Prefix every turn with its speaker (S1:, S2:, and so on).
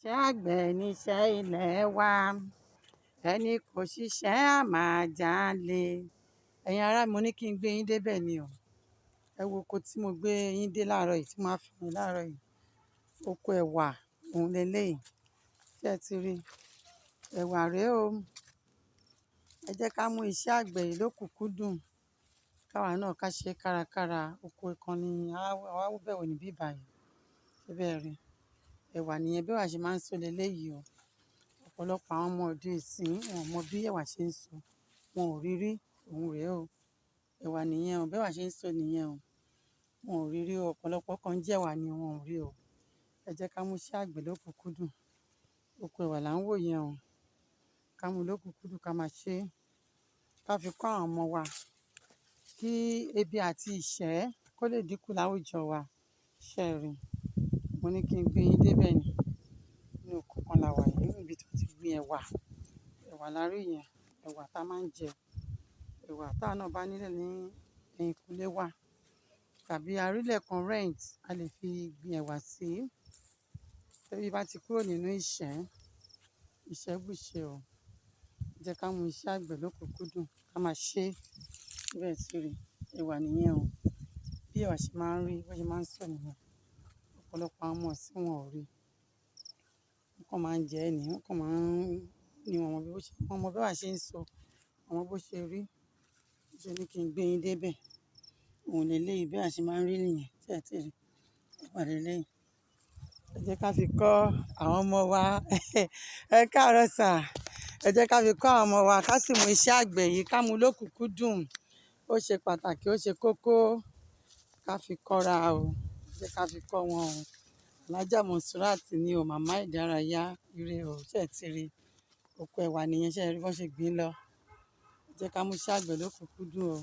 S1: Iṣẹ́ àgbẹ̀ níṣẹ́ ilé wa, ẹni kò ṣiṣẹ́ á máa jalè. Ẹ̀yin ará mi, mo ní kí n gbé yín débẹ̀ ni o. Ẹ wo oko tí mo gbé yín dé láàárọ̀ yìí, tí mo máa fi hàn láàárọ̀ yìí. Oko ẹ̀wà òun leléyìí. Ṣé ẹ ti rí? Ẹ̀wà rèé o. Ẹ jẹ́ ká mú iṣẹ́ àgbẹ̀ yìí lókùnkúndùn. Káwa náà ká ṣe kárakára. Oko kan ni a wá bẹ̀wò níbí báyìí. Ṣé bẹ́ẹ̀ rí? Ẹ̀wà nìyẹn, bí ẹ̀wà ṣe máa ń so leléyìí o. Ọ̀pọ̀lọpọ̀ àwọn ọmọ òde ìsín, wọn ò mọ bí ẹ̀wà ṣe ń so. Wọn ò rí rí, òun rèé o. Ẹ̀wà nìyẹn o, bí ẹ̀wà ṣe ń so nìyẹn o. Wọn ò rí rí o. Ọ̀pọ̀lọpọ̀ kan ń jẹ̀wà ni wọn ò rí o. Ẹ jẹ́ ká mú iṣẹ́ àgbẹ̀ lókùnkúndùn. Oko ẹ̀wà là ń wò yẹn o. Ká mú lókùnkúndùn, ká máa ṣe, ká fi kọ́ àwọn ọmọ wa kí ebi àti ìṣẹ́ kó lè dínkù láwùjọ wa. Ṣé ẹ rí? Mo ní kí n gbé yín débẹ̀ ni. Inú oko kan la wà yìí, níbi tí wọ́n ti gbin ẹ̀wà. Ẹ̀wà la rí yẹn, ẹ̀wà tá a máa ń jẹ. Ẹ̀wà táwa náà bá nílẹ̀ ní ẹ̀yìnkùlé wa tàbí a rílẹ̀ kan rent, a lè fi gbin ẹ̀wà sí. Tẹ́bí bá ti kúrò nínú ìṣẹ́, ìṣẹ́ bùṣe o. Ẹ jẹ́ ká mú iṣẹ́ àgbẹ̀ lókùnkúndùn, ká máa ṣe. Bẹ́ẹ̀ tí rí, ẹ̀wà nìyẹn o. Bí ẹ̀wà ṣe máa ń rí, bó ṣe máa ń so nìyẹn. Ọ̀pọ̀lọpọ̀ àwọn ọmọ ìsín wọn ò rí. Wọ́n kàn máa ń jẹ ẹ́ ni, wọ́n kàn máa ń ní wọn mọ bí ó ṣe, wọ́n mọ bí ẹ̀wà ṣe ń so, wọ́n mọ bó ṣe rí. Mo ṣe ní kí n gbé yín débẹ̀. Òun leléyìí, bí ẹ̀wà ṣe máa ń rí nìyẹn. Ṣé ẹ ti rí? Ẹ̀wà leléyìí. Ẹ jẹ́ ká fi kọ́ àwọn ọmọ wa. Ẹ káàárọ̀ sà. Ẹ jẹ́ ká fi kọ́ àwọn ọmọ wa, ká sì mú iṣẹ́ àgbẹ̀ yìí, ká mú lókùnkúndùn. Ó ṣe pàtàkì, ó ṣe kókó. Ká fi kọ́ra o. Ẹ jẹ́ ká fi kọ́ wọn o. Alhaja Monsurat ni o, màmá ìdárayá. Ire o. Ṣé ẹ ti rí? Oko ẹ̀wà nìyẹn. Ṣé ẹ rí bó ṣe gbìn lọ? Ẹ jẹ́ ká mú iṣẹ́ àgbẹ̀ lókùnkúndùn o.